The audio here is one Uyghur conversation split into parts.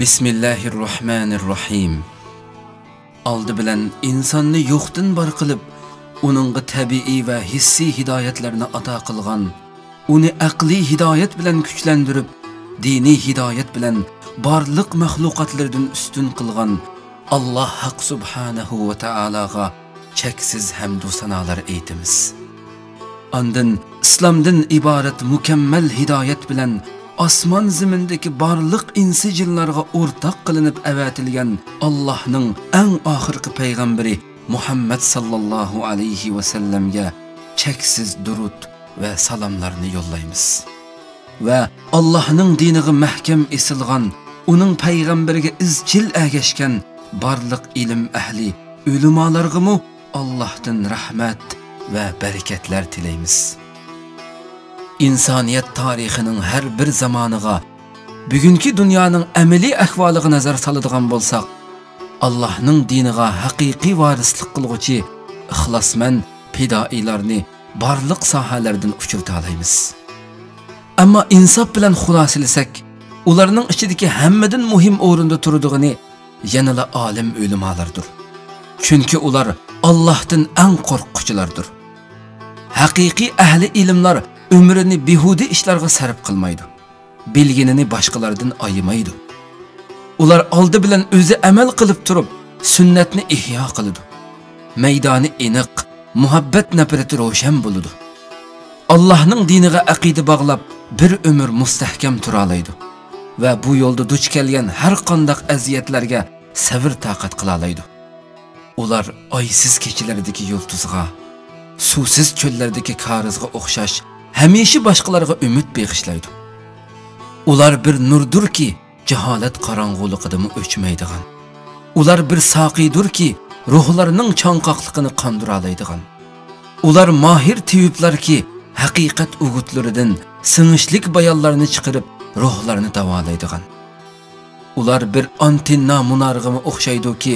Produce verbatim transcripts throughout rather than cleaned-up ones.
بىسمىللاھىررەھمانىررەھىم. ئالدى بىلەن ئىنساننى يوقتىن بار قىلىپ، ئۇنىڭغا تەبىئىي ۋە ھېسسىي ھىدايەتلەرنى ئاتا قىلغان، ئۇنى ئەقلىي ھىدايەت بىلەن كۈچلەندۈرۈپ، دىنىي ھىدايەت بىلەن بارلىق مەخلۇقاتلىرىدىن ئۈستۈن قىلغان ئاللاھ ھەق سۇبھانەھۇ ۋە تائالاغا چەكسىز ھەمدۇ سانالار ئېيتىمىز. ئاندىن ئىسلامدىن ئىبارەت مۇكەممەل ھىدايەت بىلەن ئاسمان زېمىندىكى بارلىق ئىنسى جىنلارغا ئورتاق قىلىنىپ ئەۋەتىلگەن ئاللاھنىڭ ئەڭ ئاخىرقى پەيغەمبىرى مۇھەممەد ساللاللاھۇ ئەلەيھى ۋەسەللەمگە چەكسىز دۇرۇت ۋە سالاملارنى يوللايمىز. ۋە ئاللاھنىڭ دىنىغا مەھكەم ئېسىلغان، ئۇنىڭ پەيغەمبىرىگە ئىزچىل ئەگەشكەن بارلىق ئىلىم ئەھلى، ئۆلىمالارغىمۇ ئاللاھتىن رەھمەت ۋە بەرىكەتلەر تىلەيمىز. ئىنسانىيەت تارىخىنىڭ ھەر بىر زامانىغا، بۈگۈنكى دۇنيانىڭ ئەمەلىي ئەھۋالىغا نەزەر سالىدىغان بولساق، ئاللاھنىڭ دىنىغا ھەقىقىي ۋارىسلىق قىلغۇچى ئىخلاسمەن پىدائىيلارنى بارلىق ساھەلەردىن ئۇچرىتالايمىز. ئەمما ئىنساپ بىلەن خۇلاسىلىسەك، ئۇلارنىڭ ئىچىدىكى ھەممىدىن مۇھىم ئورۇندا تۇرىدىغىنى يەنىلا ئالىم ئۆلىمالاردۇر. چۈنكى ئۇلار ئاللاھتىن ئەڭ قورققۇچىلاردۇر. ھەقىقىي ئەھلى ئىلىملار ئۆمرىنى بىھۇدە ئىشلارغا سەرپ قىلمايدۇ. بىلگىنىنى باشقىلاردىن ئايىمايدۇ. ئۇلار ئالدى بىلەن ئۆزى ئەمەل قىلىپ تۇرۇپ، سۈننەتنى ئىھيا قىلىدۇ. مەيدانى ئېنىق، مۇھەببەت نەپرىتى روشەن بولىدۇ. ئاللاھنىڭ دىنىغا ئەقىدە باغلاپ، بىر ئۆمۈر مۇستەھكەم تۇرالايدۇ ۋە بۇ يولدا دۇچ كەلگەن ھەر قانداق ئەزىيەتلەرگە سەۋر-تاقەت قىلالايدۇ. ئۇلار ئايسىز كېچىلەردىكى يۇلتۇزغا، سۇسىز چۆللەردىكى كارىزغا ئوخشاش ھەمىشە باشقىلارغا ئۈمىد بېغىشلايدۇ. ئۇلار بىر نۇردۇركى، جاھالەت قاراڭغۇلۇقىدىمۇ ئۆچمەيدىغان. ئۇلار بىر ساقىيدۇركى، روھلارنىڭ چاڭقاقلىقىنى قاندۇرالايدىغان. ئۇلار ماھىر تېۋىپلاركى، ھەقىقەت ئوغۇتلىرىدىن سىڭىشلىك بايانلارنى چىقىرىپ، روھلارنى داۋالايدىغان. ئۇلار بىر ئانتېننا مۇنارىغىمۇ ئوخشايدۇكى،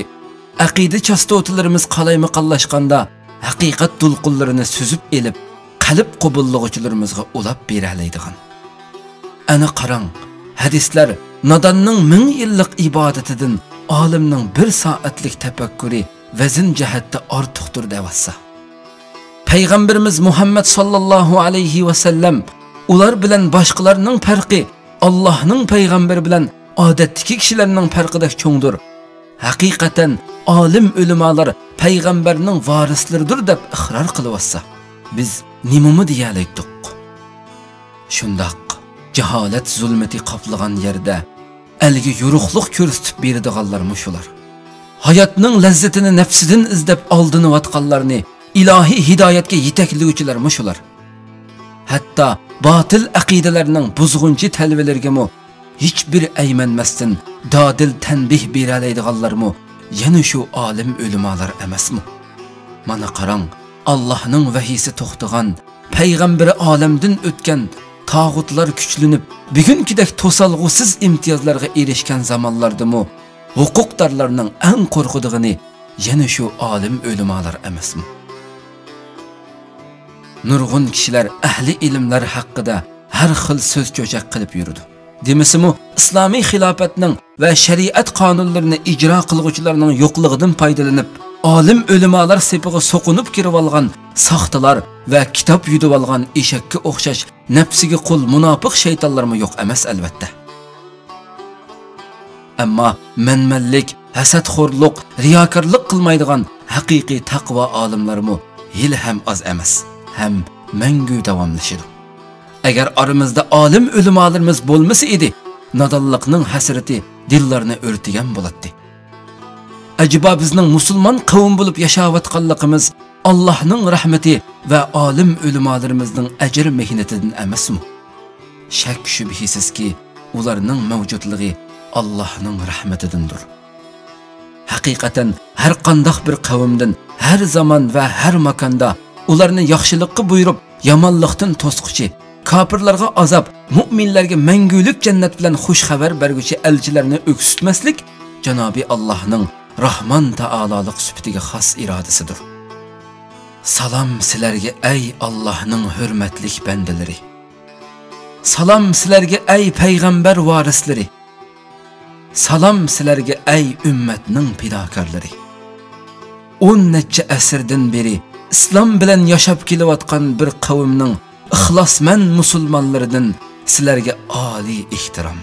ئەقىدە چاستوتىلىرىمىز قالايمىقانلاشقاندا، ھەقىقەت دولقۇنلىرىنى سۈزۈپ ئېلىپ، قەلب قوبۇللىغۇچىلىرىمىزغا ئۇلاپ بېرەلەيدىغان. ئەنە قاراڭ، ھەدىسلەر ناداننىڭ مىڭ يىللىق ئىبادىتىدىن ئالىمنىڭ بىر سائەتلىك تەپەككۇرى ۋەزىن جەھەتتە ئارتۇقتۇر دەۋاتسا. پەيغەمبىرىمىز مۇھەممەد ساللاللاھۇ ئەلەيھى ۋەسەللەم، ئۇلار بىلەن باشقىلارنىڭ پەرقى ئاللاھنىڭ پەيغەمبىرى بىلەن ئادەتتىكى كىشىلەرنىڭ پەرقىدەك چوڭدۇر. ھەقىقەتەن، ئالىم ئۆلىمالار پەيغەمبەرنىڭ ۋارىسلىرىدۇر دەپ ئىقرار قىلىۋاتسا، بىز نېمىمۇ دېيەلەيتتۇق؟ شۇنداق، جاھالەت زۇلمىتى قاپلىغان يەردە ئەلگە يورۇقلۇق كۆرسىتىپ بېرىدىغانلارمۇ شۇلار. ھاياتنىڭ لەززىتىنى نەپسىدىن ئىزدەپ ئالدىنىۋاتقانلارنى ئىلاھىي ھىدايەتكە يېتەكلىگۈچىلەرمۇ شۇلار. ھەتتا باتىل ئەقىدىلەرنىڭ بۇزغۇنچى تەلۋىلىرىگىمۇ ھېچبىر ئەيمەنمەستىن دادىل تەنبىھ بېرەلەيدىغانلارمۇ يەنە شۇ ئالىم ئۆلىمالار ئەمەسمۇ؟ مانا قاراڭ، ئاللاھنىڭ ۋەھىيسى توختىغان، پەيغەمبىرى ئالەمدىن ئۆتكەن، تاغۇتلار كۈچلىنىپ، بۈگۈنكىدەك توسالغۇسىز ئىمتىيازلارغا ئېرىشكەن زامانلاردىمۇ ھوقۇقدارلارنىڭ ئەڭ قورقىدىغىنى يەنە شۇ ئالىم ئۆلىمالار ئەمەسمۇ؟ نۇرغۇن كىشىلەر ئەھلى ئىلىملەر ھەققىدە ھەر خىل سۆز چۆچەك قىلىپ يۈرىدۇ. دېمىسىمۇ، ئىسلامىي خىلاپەتنىڭ ۋە شەرىئەت قانۇنلىرىنى ئىجرا قىلغۇچىلارنىڭ يوقلۇقىدىن پايدىلىنىپ، ئالىم ئۆلىمالار سېپىغا سوقۇنۇپ كىرىۋالغان ساختىلار ۋە كىتاب يۈدۈۋالغان ئېشەككە ئوخشاش نەپسىگە قۇل مۇناپىق شەيتانلارمۇ يوق ئەمەس، ئەلۋەتتە. ئەمما مەنمەنلىك، ھەسەتخورلۇق، رىياكارلىق قىلمايدىغان ھەقىقىي تەقۋا ئالىملارمۇ ھېلىھەم ئاز ئەمەس ھەم مەڭگۈ داۋاملىشىدۇ. ئەگەر ئارىمىزدا ئالىم ئۆلىمالىرىمىز بولمىسا ئىدى، نادانلىقنىڭ ھەسرىتى دىللارنى ئۆرتىگەن بولاتتى. ئەجەبا بىزنىڭ مۇسۇلمان قەۋم بولۇپ ياشاۋاتقانلىقىمىز ئاللاھنىڭ رەھمىتى ۋە ئالىم ئۆلىمالىرىمىزنىڭ ئەجىر مېھنىتىدىن ئەمەسمۇ؟ شەك-شۈبھىسىزكى، ئۇلارنىڭ مەۋجۇتلۇقى ئاللاھنىڭ رەھمىتىدىندۇر. ھەقىقەتەن، ھەر قانداق بىر قەۋمدىن ھەر زامان ۋە ھەر ماكاندا ئۇلارنى ياخشىلىققا بۇيرۇپ، يامانلىقتىن توسقۇچى، كاپىرلارغا ئازاب، مۇئمىنلەرگە مەڭگۈلۈك جەننەت بىلەن خۇش خەۋەر بەرگۈچى ئەلچىلەرنى ئۆكسۈتمەسلىك جانابى ئاللاھنىڭ راھمان تائالالىق سۈپىتىگە خاس ئىرادىسىدۇر. سالام سىلەرگە، ئەي ئاللاھنىڭ ھۆرمەتلىك بەندىلىرى! سالام سىلەرگە، ئەي پەيغەمبەر ۋارىسلىرى! سالام سىلەرگە، ئەي ئۈممەتنىڭ پىداكارلىرى! ئون نەچچە ئەسىردىن بېرى ئىسلام بىلەن ياشاپ كېلىۋاتقان بىر قەۋمنىڭ ئىخلاسمەن مۇسۇلمانلىرىدىن سىلەرگە ئالىي ئېھتىرام!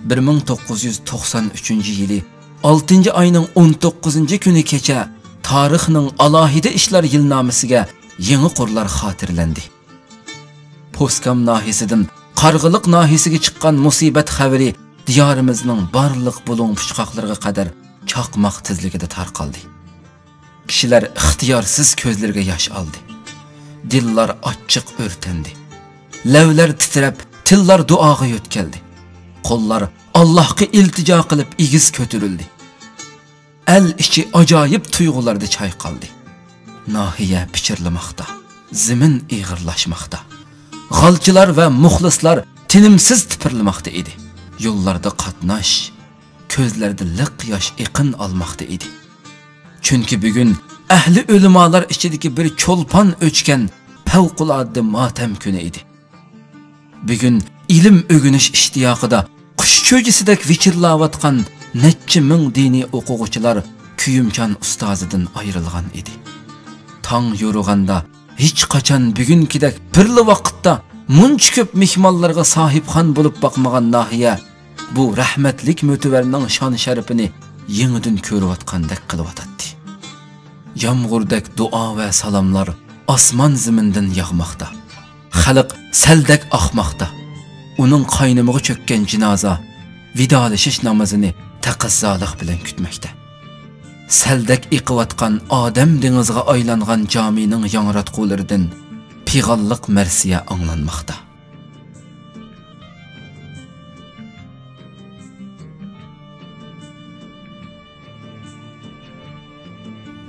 بىر مىڭ توققۇز يۈز توقسان ئۈچىنچى يىلى ئالتىنچى ئاينىڭ ئون توققۇزىنچى كۈنى كېچە تارىخنىڭ ئالاھىدە ئىشلار يىلنامىسىگە يېڭى قۇرلار خاتىرىلەندى. پوسكام ناھىيەسىدىن قارىغىلىق ناھىيەسىگە چىققان مۇسىبەت خەۋىرى دىيارىمىزنىڭ بارلىق بۇلۇڭ-پۇچقاقلىرىغا قەدەر چاقماق تېزلىكىدە تارقالدى. كىشىلەر ئىختىيارسىز كۆزلىرىگە ياش ئالدى. دىللار ئاچچىق ئۆرتەندى. لەۋلەر تىترەپ، تىللار دۇئاغا يۆتكەلدى. قوللار ئاللاھقا ئىلتىجا قىلىپ ئېگىز كۆتۈرۈلدى. ئەل ئىچى ئاجايىپ تۇيغۇلاردا چايقالدى. ناھىيە پىچىرلىماقتا، زېمىن ئېغىرلاشماقتا. غالچىلار ۋە مۇخلىسلار تىنىمسىز تىپىرلىماقتا ئىدى. يوللاردا قاتناش، كۆزلەردە لىق ياش ئېقىن ئالماقتا ئىدى. چۈنكى بۈگۈن ئەھلى ئۆلىمالار ئىچىدىكى بىر چولپان ئۆچكەن پەۋقۇلئاددە ماتەم كۈنى ئىدى. بۈگۈن ئىلىم ئۆگىنىش ئىشتىياقىدا قۇش چۆجىسىدەك ۋىچىرلاۋاتقان نەچچە مىڭ دىنىي ئوقۇغۇچىلار كۆيۈمچان ئۇستازىدىن ئايرىلغان ئىدى. تاڭ يورۇغاندا ھېچقاچان بۈگۈنكىدەك بىرلا ۋاقىتتا مۇنچە كۆپ مېھمانلارغا ساھىبخان بولۇپ باقمىغان ناھىيە بۇ رەھمەتلىك مۆتىۋەرنىڭ شان-شەرىپىنى يېڭىدىن كۆرۈۋاتقاندەك قىلىۋاتاتتى. يامغۇردەك دۇئا ۋە سالاملار ئاسمان-زېمىندىن ياغماقتا. خەلق سەلدەك ئاقماقتا. ئۇنىڭ قاينىمىغا چۆككەن جىنازا ۋىدالىشىش نامىزىنى تەقەززالىق بىلەن كۈتمەكتە. سەلدەك ئېقىۋاتقان ئادەم دېڭىزىغا ئايلانغان جامىنىڭ ياڭراتقۇلىرىدىن پىغانلىق مەرسىيە ئاڭلانماقتا.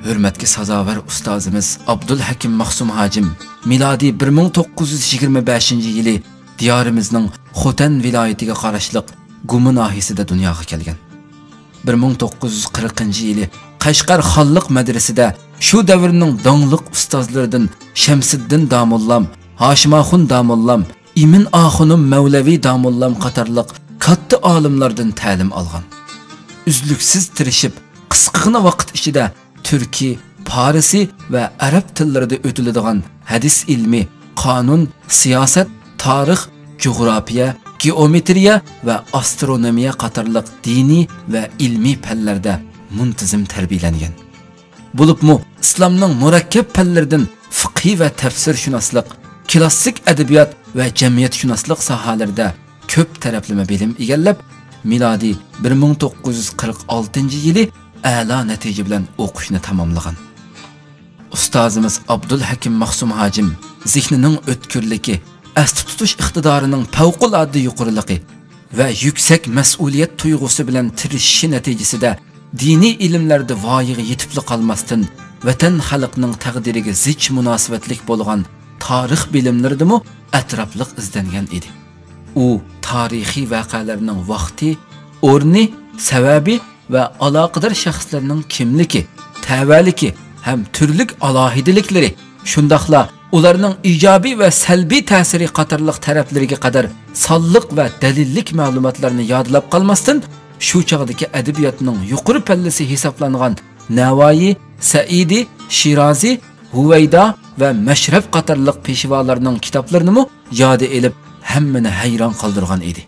ھۆرمەتكە سازاۋەر ئۇستازىمىز ئابدۇلھەكىم مەخسۇم ھاجىم مىلادىي بىر مىڭ توققۇز يۈز يىگىرمە بەشىنچى يىلى دىيارىمىزنىڭ خوتەن ۋىلايىتىگە قاراشلىق گۇما ناھىيەسىدە دۇنياغا كەلگەن. بىر مىڭ توققۇز يۈز قىرىقىنچى يىلى قەشقەر خانلىق مەدرىسىدە شۇ دەۋرنىڭ داڭلىق ئۇستازلىرىدىن شەمسىدىن داموللام، ھاشىمئاخۇن داموللام، ئىمىن ئاخۇنۇم مەۋلەۋى داموللام قاتارلىق كاتتا ئالىملاردىن تەلىم ئالغان. ئۈزلۈكسىز تىرىشىپ، قىسقىغىنا ۋاقىت ئىچىدە تۈركىي، پارسىي ۋە ئەرەب تىللىرىدا ئۆتۈلىدىغان ھەدىس ئىلمى، قانۇن، سىياسەت، تارىخ، جۇغراپىيە، گېئومېتىرىيە ۋە ئاسترونومىيە قاتارلىق دىنىي ۋە ئىلمىي پەنلەردە مۇنتىزىم تەربىيەلەنگەن. بولۇپمۇ ئىسلامنىڭ مۇرەككەپ پەنلىرىدىن فىقھىي ۋە تەپسىرشۇناسلىق، كىلاسسىك ئەدەبىيات ۋە جەمئىيەتشۇناسلىق ساھەلىرىدە كۆپ تەرەپلىمە بىلىم ئىگىلەپ، مىلادىي بىر مىڭ توققۇز يۈز قىرىق ئالتىنچى يىلى ئەلا نەتىجە بىلەن ئوقۇشنى تاماملىغان. ئۇستازىمىز ئابدۇلھەكىم مەخسۇم ھاجىم زېھنىنىڭ ئۆتكۈرلۈكى، ئەستە تۇتۇش ئىقتىدارىنىڭ پەۋقۇلئاددە يۇقىرىلىقى ۋە يۈكسەك مەسئۇلىيەت تۇيغۇسى بىلەن تىرىشىشى نەتىجىسىدە دىنىي ئىلىملەردە ۋايىغا يېتىپلا قالماستىن، ۋەتەن خەلقنىڭ تەقدىرىگە زىچ مۇناسىۋەتلىك بولغان تارىخ بىلىملىرىدىمۇ ئەتراپلىق ئىزدەنگەن ئىدى. ئۇ تارىخىي ۋەقەلەرنىڭ ۋاقتى، ئورنى، سەۋەبى ۋە ئالاقىدار شەخسلەرنىڭ كىملىكى، تەۋەلىكى ھەم تۈرلۈك ئالاھىدىلىكلىرى، شۇنداقلا ئۇلارنىڭ ئىجابىي ۋە سەلبىي تەسىرى قاتارلىق تەرەپلىرىگە قەدەر سانلىق ۋە دەلىللىك مەلۇماتلارنى يادلاپ قالماستىن، شۇ چاغدىكى ئەدەبىياتنىڭ يۇقىرى پەللىسى ھېسابلانغان نەۋايى، سەئىدى، شىرازى، ھۇۋەيدا ۋە مەشرەپ قاتارلىق پېشۋالارنىڭ كىتابلىرىنىمۇ يادى ئېلىپ، ھەممىنى ھەيران قالدۇرغان ئىدى.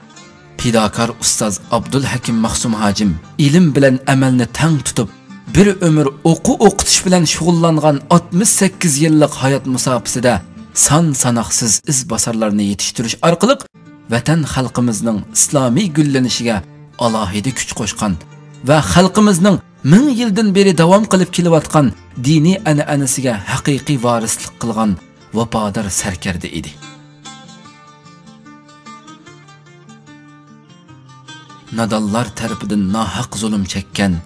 پىداكار ئۇستاز ئابدۇلھەكىم مەخسۇم ھاجىم ئىلىم بىلەن ئەمەلنى تەڭ تۇتۇپ، بىر ئۆمۈر ئوقۇ ئوقۇتۇش بىلەن شۇغۇللانغان ئاتمىش سەككىز يىللىق ھايات مۇساپىسىدە سان ساناقسىز ئىز باسارلارنى يېتىشتۈرۈش ئارقىلىق، ۋەتەن خەلقىمىزنىڭ ئىسلامىي گۈللىنىشىگە ئالاھىدە كۈچ قوشقان ۋە خەلقىمىزنىڭ مىڭ يىلدىن بېرى داۋام قىلىپ كېلىۋاتقان دىنىي ئەنئەنىسىگە ھەقىقىي ۋارىسلىق قىلغان ۋاپادار سەركەردە ئىدى. نادانلار تەرىپىدىن ناھەق زۇلۇم چەككەن،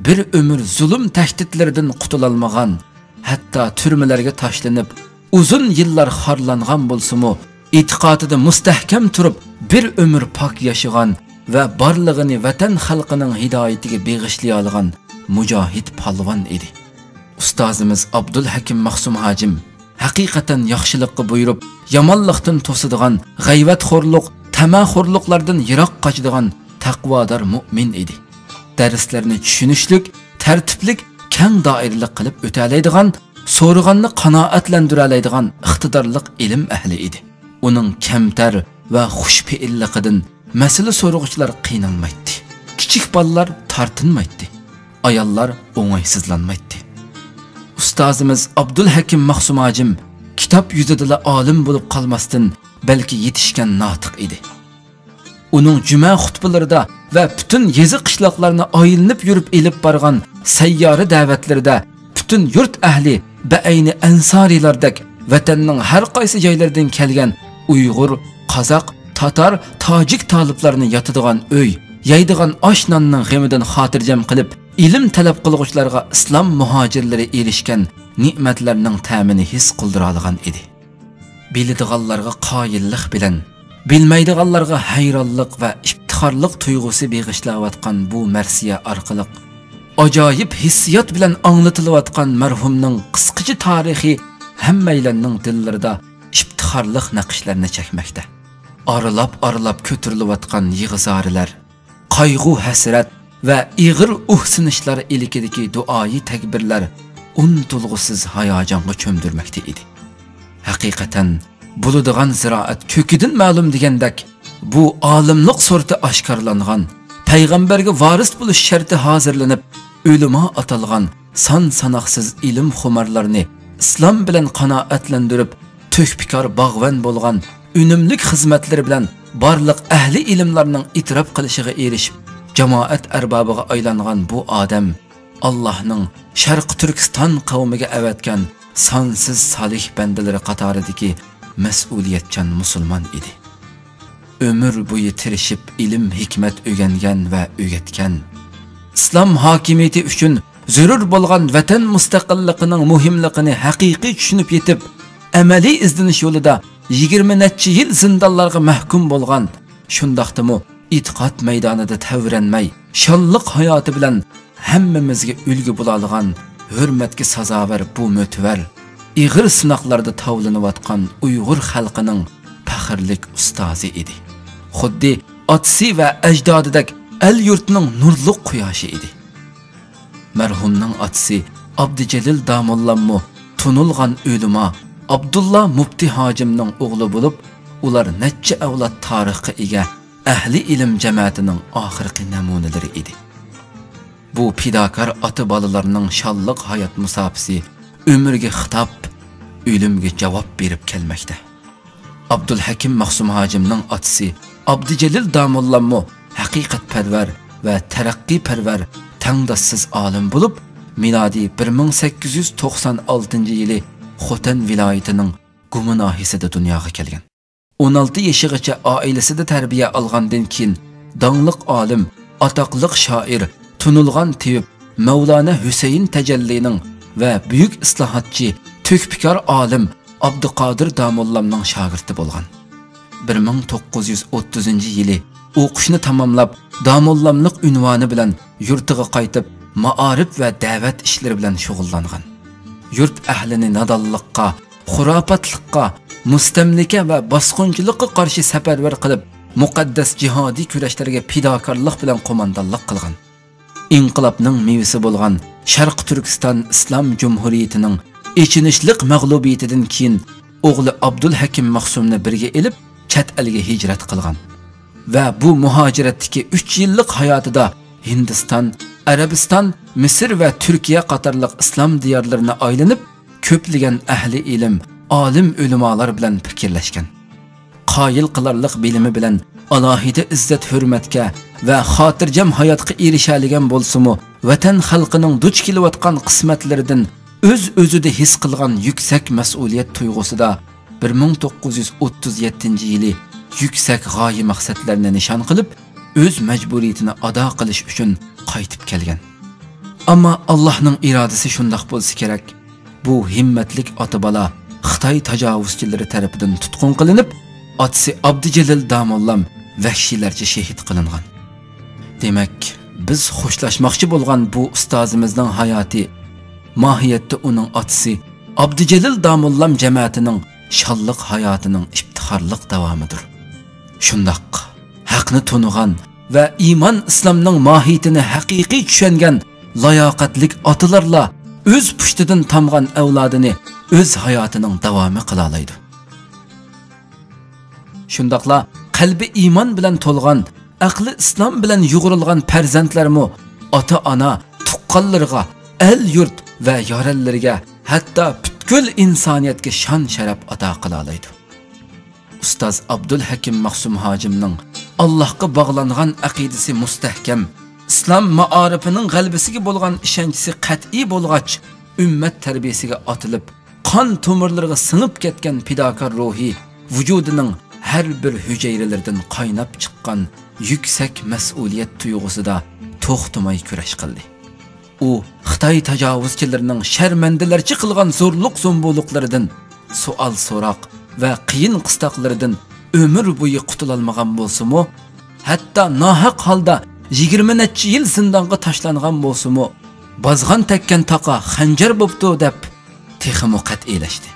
بىر ئۆمۈر زۇلۇم تەھدىتلىرىدىن قۇتۇلالمىغان، ھەتتا تۈرمىلەرگە تاشلىنىپ، ئۇزۇن يىللار خارلانغان بولسىمۇ، ئېتىقادىدا مۇستەھكەم تۇرۇپ، بىر ئۆمۈر پاك ياشىغان ۋە بارلىقىنى ۋەتەن خەلقىنىڭ ھىدايىتىگە بېغىشلىيالىغان مۇجاھىد پالۋان ئىدى. ئۇستازىمىز ئابدۇلھەكىم مەخسۇم ھاجىم ھەقىقەتەن ياخشىلىققا بۇيرۇپ، يامانلىقتىن توسىدىغان، غەيۋەتخورلۇق، تەمەخورلۇقلاردىن يىراق قاچىدىغان تەقۋادار مۇئمىن ئىدى. دەرسلەرنى چۈشىنىشلىك، تەرتىپلىك، كەڭ دائىرىلىك قىلىپ ئۆتەلەيدىغان، سورىغاننى قانائەتلەندۈرەلەيدىغان ئىقتىدارلىق ئىلىم ئەھلى ئىدى. ئۇنىڭ كەمتەر ۋە خۇش پېئىللىقىدىن مەسىلە سورىغۇچىلار قىينالمايتتى. كىچىك بالىلار تارتىنمايتتى. ئاياللار ئوڭايسىزلانمايتتى. ئۇستازىمىز ئابدۇلھەكىم مەخسۇم ھاجىم كىتاب يۈزىدىلا ئالىم بولۇپ قالماستىن، بەلكى يېتىشكەن ناتىق ئىدى. ئۇنىڭ جۈمە خۇتبىلىرىدا ۋە پۈتۈن يېزا قىشلاقلارنى ئايلىنىپ يۈرۈپ ئېلىپ بارغان سەييارە دەۋەتلىرىدە پۈتۈن يۇرت ئەھلى بەئەينى ئەنسارىيلاردەك ۋەتەننىڭ ھەر قايسى جايلىرىدىن كەلگەن ئۇيغۇر، قازاق، تاتار، تاجىك تالىپلارنى ياتىدىغان ئۆي، يەيدىغان ئاش-ناننىڭ غېمىدىن خاتىرجەم قىلىپ، ئىلىم تەلەپ قىلغۇچىلارغا ئىسلام مۇھاجىرلىرى ئېرىشكەن نېمەتلەرنىڭ تەمىنى ھېس قىلدۇرالىغان ئىدى. بىلىدىغانلارغا قايىللىق بىلەن، بىلمەيدىغانلارغا ھەيرانلىق ۋە ئىپتىخارلىق تۇيغۇسى بېغىشلاۋاتقان بۇ مەرسىيە ئارقىلىق ئاجايىپ ھېسسىيات بىلەن ئاڭلىتىلىۋاتقان مەرھۇمنىڭ قىسقىچە تارىخى ھەممەيلەننىڭ دىللىرىدا ئىپتىخارلىق نەقىشلەرنى چەكمەكتە. ئارىلاپ-ئارىلاپ كۆتۈرۈلۈۋاتقان يىغا-زارىلەر، قايغۇ-ھەسرەت ۋە ئېغىر ئۇھسىنىشلار ئىلكىدىكى دۇئايى تەكبىرلەر ئۇنتۇلغۇسىز ھاياجانغا چۆمدۈرمەكتە ئىدى. ھەقىقەتەن، بولىدىغان زىرائەت كۆكىدىن مەلۇم دېگەندەك، بۇ ئالىملىق سۈرىتى ئاشكارىلانغان، پەيغەمبەرگە ۋارىس بولۇش شەرتى ھازىرلىنىپ، ئۆلىما ئاتالغان سان-ساناقسىز ئىلىم خۇمارلارنى ئىسلام بىلەن قانائەتلەندۈرۈپ، تۆھپىكار باغۋەن بولغان ئۈنۈملۈك خىزمەتلىرى بىلەن بارلىق ئەھلى ئىلىملارنىڭ ئېتىراپ قىلىشىغا ئېرىشىپ، جامائەت ئەربابىغا ئايلانغان بۇ ئادەم ئاللاھنىڭ شەرقىي تۈركىستان قەۋمىگە ئەۋەتكەن سانسىز سالىھ بەندىلىرى قاتارىدىكى مەسئۇلىيەتچان مۇسۇلمان ئىدى. ئۆمۈر بويى تىرىشىپ ئىلىم-ھېكمەت ئۆگەنگەن ۋە ئۆگەتكەن، ئىسلام ھاكىمىيىتى ئۈچۈن زۆرۈر بولغان ۋەتەن مۇستەقىللىقىنىڭ مۇھىملىقىنى ھەقىقىي چۈشىنىپ يېتىپ، ئەمەلىي ئىزدىنىش يولىدا يىگىرمە نەچچە يىل زىندانلارغا مەھكۇم بولغان، شۇنداقتىمۇ ئېتىقاد مەيدانىدا تەۋرەنمەي، شانلىق ھاياتى بىلەن ھەممىمىزگە ئۈلگە بولالىغان، ھۆرمەتكە سازاۋەر بۇ مۆتىۋەر، ئېغىر سىناقلاردا تاۋلىنىۋاتقان ئۇيغۇر خەلقىنىڭ پەخىرلىك ئۇستازى ئىدى. خۇددى ئاتىسى ۋە ئەجدادىدەك ئەل-يۇرتنىڭ نۇرلۇق قۇياشى ئىدى. مەرھۇمنىڭ ئاتىسى ئابدۇجېلىل داموللاممۇ تونۇلغان ئۆلىما ئابدۇللا مۇپتى ھاجىمنىڭ ئوغلى بولۇپ، ئۇلار نەچچە ئەۋلاد تارىخقا ئىگە ئەھلى ئىلىم جەمەتىنىڭ ئاخىرقى نەمۇنىلىرى ئىدى. بۇ پىداكار ئاتا-بالىلارنىڭ شانلىق ھايات مۇساپىسى ئۆمۈرگە خىتاب، ئۆلۈمگە جاۋاب بېرىپ كەلمەكتە. ئابدۇلھەكىم مەخسۇم ھاجىمنىڭ ئاتىسى ئابدۇجېلىل داموللاممۇ ھەقىقەتپەرۋەر ۋە تەرەققىيپەرۋەر تەڭداشسىز ئالىم بولۇپ، مىلادىي بىر مىڭ سەككىز يۈز توقسان ئالتىنچى يىلى خوتەن ۋىلايىتىنىڭ گۇما ناھىيەسىدە دۇنياغا كەلگەن. ئون ئالتە يېشىغىچە ئائىلىسىدە تەربىيە ئالغاندىن كېيىن، داڭلىق ئالىم، ئاتاقلىق شائىر، تونۇلغان تېۋىپ مەۋلانا ھۈسەيىن تەجەللىنىڭ ۋە بۈيۈك ئىسلاھاتچى، تۆھپىكار ئالىم ئابدۇقادىر داموللامنىڭ شاگىرتى بولغان. بىر مىڭ توققۇز يۈز ئوتتۇزىنچى يىلى ئوقۇشنى تاماملاپ، داموللاملىق ئۇنۋانى بىلەن يۇرتىغا قايتىپ، مائارىپ ۋە دەۋەت ئىشلىرى بىلەن شۇغۇللانغان. يۇرت ئەھلىنى نادانلىققا، خۇراپاتلىققا، مۇستەملىكە ۋە باسقۇنچىلىققا قارشى سەپەرۋەر قىلىپ، مۇقەددەس جىھادىي كۈرەشلەرگە پىداكارلىق بىلەن قوماندانلىق قىلغان. ئىنقىلابنىڭ مېۋىسى بولغان شەرقىي تۈركىستان ئىسلام جۇمھۇرىيىتىنىڭ ئېچىنىشلىق مەغلۇبىيىتىدىن كېيىن، ئوغلى ئابدۇلھەكىم مەخسۇمنى بىرگە ئېلىپ، چەت ئەلگە ھىجرەت قىلغان ۋە بۇ مۇھاجىرەتتىكى ئۈچ يىللىق ھاياتىدا ھىندىستان، ئەرەبىستان، مىسىر ۋە تۈركىيە قاتارلىق ئىسلام دىيارلىرىنى ئايلىنىپ، كۆپلىگەن ئەھلى ئىلىم، ئالىم ئۆلىمالار بىلەن پىكىرلەشكەن. قايىل قىلارلىق بىلىمى بىلەن ئالاھىدە ئىززەت-ھۆرمەتكە ۋە خاتىرجەم ھاياتقا ئېرىشەلىگەن بولسىمۇ، ۋەتەن خەلقىنىڭ دۇچ كېلىۋاتقان قىسمەتلىرىدىن ئۆز-ئۆزىدە ھېس قىلغان يۈكسەك مەسئۇلىيەت تۇيغۇسىدا بىر مىڭ توققۇز يۈز ئوتتۇز يەتتىنچى يىلى يۈكسەك غايە-مەقسەتلەرنى نىشان قىلىپ، ئۆز مەجبۇرىيىتىنى ئادا قىلىش ئۈچۈن قايتىپ كەلگەن. ئەمما ئاللاھنىڭ ئىرادىسى شۇنداق بولسا كېرەك، بۇ ھىممەتلىك ئاتا-بالا خىتاي تاجاۋۇزچىلىرى تەرىپىدىن تۇتقۇن قىلىنىپ، ئاتىسى ئابدۇجېلىل داموللام ۋەھشىيلەرچە شېھىت قىلىنغان. دېمەك، بىز خوشلاشماقچى بولغان بۇ ئۇستازىمىزنىڭ ھاياتى ماھىيەتتە ئۇنىڭ ئاتىسى ئابدۇجېلىل داموللام جەمەتىنىڭ شانلىق ھاياتىنىڭ ئىپتىخارلىق داۋامىدۇر. شۇنداق، ھەقنى تونۇغان ۋە ئىمان ئىسلامنىڭ ماھىيىتىنى ھەقىقىي چۈشەنگەن لاياقەتلىك ئاتىلارلا ئۆز پۇشتىدىن تامغان ئەۋلادىنى ئۆز ھاياتىنىڭ داۋامى قىلالايدۇ. شۇنداقلا قەلبى ئىمان بىلەن تولغان، ئەقلى ئىسلام بىلەن يۇغۇرۇلغان پەرزەنتلەرمۇ ئاتا-ئانا، تۇغقانلىرىغا، ئەل-يۇرت ۋە يارەنلىرىگە، ھەتتا پۈتكۈل ئىنسانىيەتكە شان-شەرەپ ئاتا قىلالايدۇ. ئۇستاز ئابدۇلھەكىم مەخسۇم ھاجىمنىڭ ئاللاھقا باغلانغان ئەقىدىسى مۇستەھكەم، ئىسلام مائارىپىنىڭ غەلىبىسىگە بولغان ئىشەنچىسى قەتئىي بولغاچ، ئۈممەت تەربىيەسىگە ئاتىلىپ، قان تومۇرلىرىغا سىڭىپ كەتكەن پىداكار روھى ۋۇجۇدىنىڭ ھەر بىر ھۈجەيرىلىرىدىن قايناپ چىققان يۈكسەك مەسئۇلىيەت تۇيغۇسىدا توختىماي كۈرەش قىلدى. ئۇ خىتاي تاجاۋۇزچىلىرىنىڭ شەرمەندىلەرچە قىلغان زورلۇق-زومبۇلۇقلىرىدىن، سوئال-سوراق ۋە قىيىن-قىستاقلىرىدىن ئۆمۈر بويى قۇتۇلالمىغان بولسىمۇ، ھەتتا ناھەق ھالدا يىگىرمە نەچچە يىل زىندانغا تاشلانغان بولسىمۇ، بازغان تەگكەن تاقا خەنجەر بوپتۇ دەپ، تېخىمۇ قەتئىيلەشتى.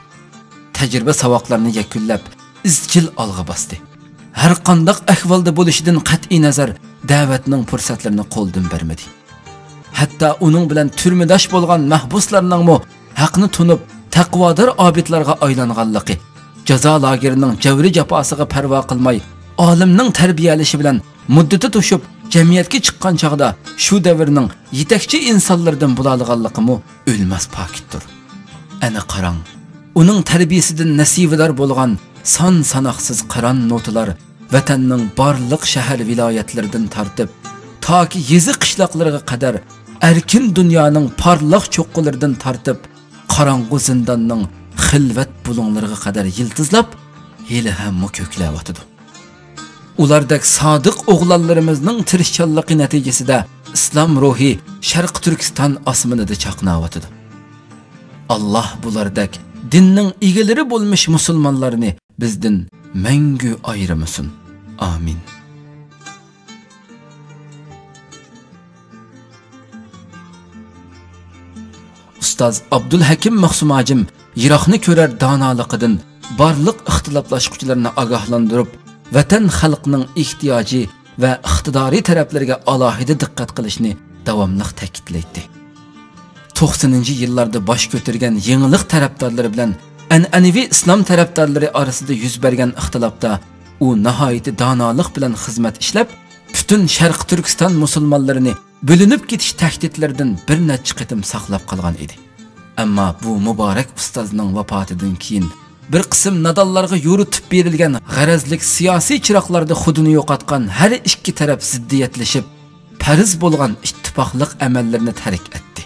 تەجرىبە-ساۋاقلارنى يەكۈنلەپ، ئىزچىل ئالغا باستى. ھەرقانداق ئەھۋالدا بولۇشىدىن قەتئىينەزەر، دەۋەتنىڭ پۇرسەتلىرىنى قولدىن بەرمىدى. ھەتتا ئۇنىڭ بىلەن تۈرمىداش بولغان مەھبۇسلارنىڭمۇ ھەقنى تونۇپ، تەقۋادار ئابىدلارغا ئايلانغانلىقى، جازا لاگېرىنىڭ جەۋرى-جاپاسىغا پەرۋا قىلماي، ئالىمنىڭ تەربىيەلىشى بىلەن مۇددىتى توشۇپ، جەمئىيەتكە چىققان چاغدا شۇ دەۋرنىڭ يېتەكچى ئىنسانلىرىدىن بولالىغانلىقىمۇ ئۆلمەس پاكىتتۇر. ئەنە قاراڭ، ئۇنىڭ تەربىيەسىدىن نەسىۋىدار بولغان سان-ساناقسىز قىران نوتىلار ۋەتەننىڭ بارلىق شەھەر-ۋىلايەتلىرىدىن تارتىپ، تاكى يېزا-قىشلاقلىرىغا قەدەر، ئەركىن دۇنيانىڭ پارلاق چوققىلىرىدىن تارتىپ، قاراڭغۇ زىنداننىڭ خىلۋەت بۇلۇڭلىرىغا قەدەر يىلتىزلاپ، ھېلىھەممۇ كۆكلەۋاتىدۇ. ئۇلاردەك سادىق ئوغلانلىرىمىزنىڭ تىرىشچانلىقى نەتىجىسىدە ئىسلام روھى شەرقىي تۈركىستان ئاسمىنىدا چاقناۋاتىدۇ. ئاللاھ بۇلاردەك دىننىڭ ئىگىلىرى بولمىش مۇسۇلمانلارنى بىزدىن مەڭگۈ ئايرىمىسۇن. ئامىن. ئۇستاز ئابدۇلھەكىم مەخسۇم ھاجىم يىراقنى كۆرەر دانالىقىدىن بارلىق ئىختىلاپلاشقۇچىلارنى ئاگاھلاندۇرۇپ، ۋەتەن خەلقنىڭ ئېھتىياجى ۋە ئىقتىدارىي تەرەپلىرىگە ئالاھىدە دىققەت قىلىشنى داۋاملىق تەكىتلەيتتى. توقسىنىنچى يىللاردا باش كۆتۈرگەن يېڭىلىق تەرەپدارلىرى بىلەن ئەنئەنىۋى ئىسلام تەرەپدارلىرى ئارىسىدا يۈز بەرگەن ئىختىلاپتا ئۇ ناھايىتى دانالىق بىلەن خىزمەت ئىشلەپ، پۈتۈن شەرقىي تۈركىستان مۇسۇلمانلىرىنى بۆلۈنۈپ كېتىش تەھدىتلىرىدىن بىر نەچچە قېتىم ساقلاپ قالغان ئىدى. ئەمما بۇ مۇبارەك ئۇستازنىڭ ۋاپاتىدىن كېيىن، بىر قىسىم نادانلارغا يورۇتۇپ بېرىلگەن غەرەزلىك سىياسىي چىراغلاردا خۇدىنى يوقاتقان ھەر ئىككى تەرەپ زىددىيەتلىشىپ، پەرز بولغان ئىتتىپاقلىق ئەمەللىرىنى تەرك ئەتتى.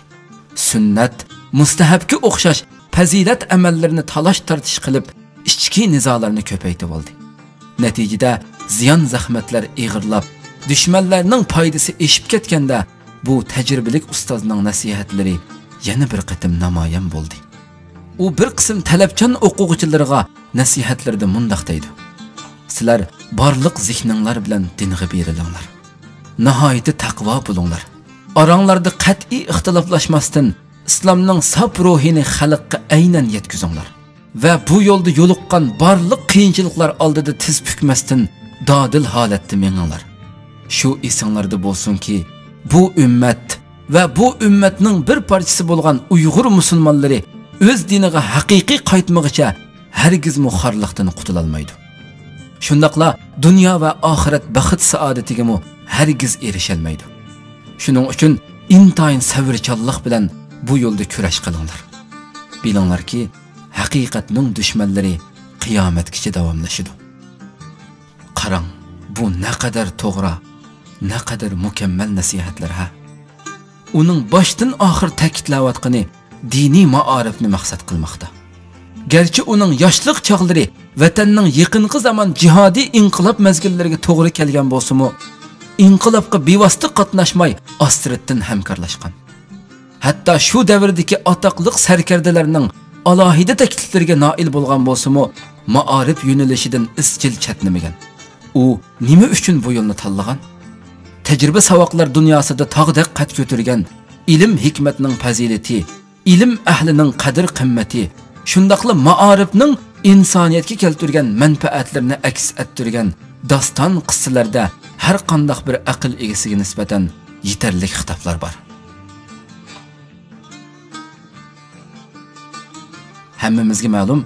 سۈننەت، مۇستەھەبكە ئوخشاش پەزىلەت ئەمەللىرىنى تالاش-تارتىش قىلىپ، ئىچكى نىزالارنى كۆپەيتىۋالدى. نەتىجىدە زىيان-زەخمەتلەر ئېغىرلاپ، دۈشمەنلەرنىڭ پايدىسى ئېشىپ كەتكەندە، بۇ تەجرىبىلىك ئۇستازنىڭ نەسىھەتلىرى يەنە بىر قېتىم نامايان بولدى. ئۇ بىر قىسىم تەلەپچان ئوقۇغۇچىلىرىغا نەسىھەتلىرىدە مۇنداق دەيدۇ: سىلەر بارلىق زېھنىڭلار بىلەن دىنغا بېرىلىڭلار. ناھايىتى تەقۋا بولۇڭلار. ئاراڭلاردا قەتئىي ئىختىلاپلاشماستىن، ئىسلامنىڭ ساپ روھىنى خەلققە ئەينەن يەتكۈزۈڭلار. ۋە بۇ يولدا يولۇققان بارلىق قىيىنچىلىقلار ئالدىدا تىز پۈكمەستىن، دادىل ھالەتتە مېڭىڭلار. شۇ ئېسىڭلاردا بولسۇنكى، بۇ ئۈممەت ۋە بۇ ئۈممەتنىڭ بىر پارچىسى بولغان ئۇيغۇر مۇسۇلمانلىرى ئۆز دىنىغا ھەقىقىي قايتمىغىچە، ھەرگىزمۇ خارلىقتىن قۇتۇلالمايدۇ. شۇنداقلا دۇنيا ۋە ئاخىرەت بەخت-سائادىتىگىمۇ ھەرگىز ئېرىشەلمەيدۇ. شۇنىڭ ئۈچۈن ئىنتايىن سەۋرچانلىق بىلەن بۇ يولدا كۈرەش قىلىڭلار. بىلىڭلاركى، ھەقىقەتنىڭ دۈشمەنلىرى قىيامەتكىچە داۋاملىشىدۇ. قاراڭ، بۇ نەقەدەر توغرا، نەقەدەر مۇكەممەل نەسىھەتلەر ھە! ئۇنىڭ باشتىن ئاخىر تەكىتلەۋاتقىنى دىنىي مائارىپنى مەقسەت قىلماقتا. گەرچە ئۇنىڭ ياشلىق چاغلىرى ۋەتەننىڭ يېقىنقى زامان جىھادىي ئىنقىلاب مەزگىللىرىگە توغرا كەلگەن بولسىمۇ، ئىنقىلابقا بىۋاسىتە قاتناشماي، ئاستىرتتىن ھەمكارلاشقان. ھەتتا شۇ دەۋردىكى ئاتاقلىق سەركەردىلەرنىڭ ئالاھىدە تەكلىپلىرىگە نائىل بولغان بولسىمۇ، مائارىپ يۆنىلىشىدىن ئىزچىل چەتنىمىگەن. ئۇ نېمە ئۈچۈن بۇ يولنى تاللىغان؟ تەجرىبە-ساۋاقلار دۇنياسىدا تاغدەك قەد كۆتۈرگەن ئىلىم-ھېكمەتنىڭ پەزىلىتى، ئىلىم ئەھلىنىڭ قەدىر-قىممىتى، شۇنداقلا مائارىپنىڭ ئىنسانىيەتكە كەلتۈرگەن مەنپەئەتلىرىنى ئەكس ئەتتۈرگەن داستان-قىسسىلەردە ھەر قانداق بىر ئەقىل ئىگىسىگە نىسبەتەن يېتەرلىك خىتابلار بار. ھەممىمىزگە مەلۇم،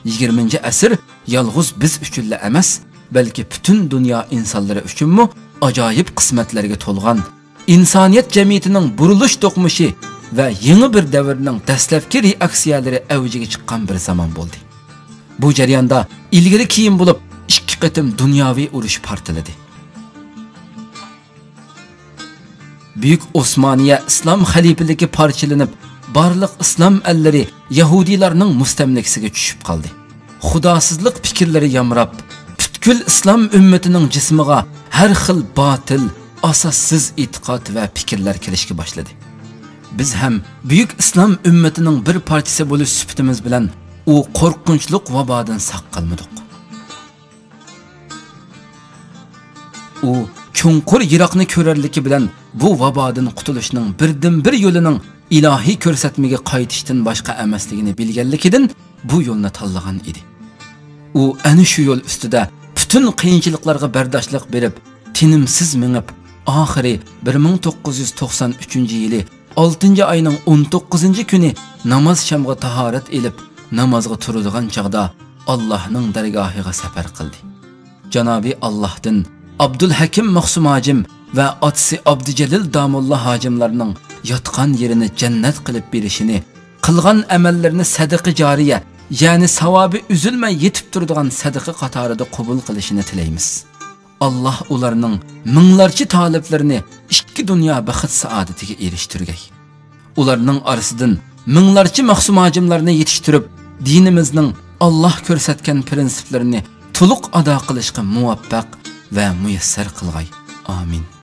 يىگىرمىنچى ئەسىر يالغۇز بىز ئۈچۈنلا ئەمەس، بەلكى پۈتۈن دۇنيا ئىنسانلىرى ئۈچۈنمۇ ئاجايىپ قىسمەتلەرگە تولغان، ئىنسانىيەت جەمئىيىتىنىڭ بۇرۇلۇش توقۇنۇشى ۋە يېڭى بىر دەۋرنىڭ دەسلەپكى رېئاكسىيەلىرى ئەۋجىگە چىققان بىر زامان بولدى. بۇ جەرياندا ئىلگىرى-كېيىن بولۇپ ئىككى قېتىم دۇنياۋى ئۇرۇش پارتلىدى. بۈيۈك ئوسمانىيە ئىسلام خەلىپىلىكى پارچىلىنىپ، بارلىق ئىسلام ئەللىرى يەھۇدىيلارنىڭ مۇستەملىكىسىگە چۈشۈپ قالدى. خۇداسىزلىق پىكىرلىرى يامراپ، پۈتكۈل ئىسلام ئۈممىتىنىڭ جىسمىغا ھەر خىل باتىل، ئاساسسىز ئېتىقاد ۋە پىكىرلەر كىرىشكە باشلىدى. بىز ھەم بۈيۈك ئىسلام ئۈممىتىنىڭ بىر پارچىسى بولۇش سۈپىتىمىز بىلەن ئۇ قورقۇنچلۇق ۋابادىن ساق قالمىدۇق. ئۇ چوڭقۇر يىراقنى كۆرەرلىكى بىلەن بۇ ۋابادىن قۇتۇلۇشنىڭ بىردىنبىر يولىنىڭ ئىلاھىي كۆرسەتمىگە قايتىشتىن باشقا ئەمەسلىكىنى بىلگەنلىكىدىن، بۇ يولنى تاللىغان ئىدى. ئۇ ئەنە شۇ يول ئۈستىدە پۈتۈن قىيىنچىلىقلارغا بەرداشلىق بېرىپ، تىنىمسىز مېڭىپ، ئاخىرى بىر مىڭ توققۇز يۈز توقسان ئۈچىنچى يىلى ئالتىنچى ئاينىڭ ئون توققۇزىنچى كۈنى ناماز شامغا تاھارەت ئېلىپ، نامازغا تۇرىدىغان چاغدا ئاللاھنىڭ دەرگاھىغا سەپەر قىلدى. جانابى ئاللاھتىن ئابدۇلھەكىم مەخسۇم ھاجىم ۋە ئاتىسى ئابدۇجەلىل داموللا ھاجىملارنىڭ ياتقان يېرىنى جەننەت قىلىپ بېرىشىنى، قىلغان ئەمەللىرىنى سەدىقە جارىيە، يەنى ساۋابى ئۈزۈلمەي يېتىپ تۇرىدىغان سەدىقە قاتارىدا قوبۇل قىلىشىنى تىلەيمىز. ئاللاھ ئۇلارنىڭ مىڭلارچە تالىپلىرىنى ئىككى دۇنيا بەخت-سائادىتىگە ئېرىشتۈرگەي. ئۇلارنىڭ ئارىسىدىن مىڭلارچە مەخسۇم ھاجىملارنى يېتىشتۈرۈپ، دىنىمىزنىڭ ئاللاھ كۆرسەتكەن پىرىنسىپلىرىنى تولۇق ئادا قىلىشقا مۇۋەپپەق ۋە مۇيەسسەر قىلغاي. ئامىن.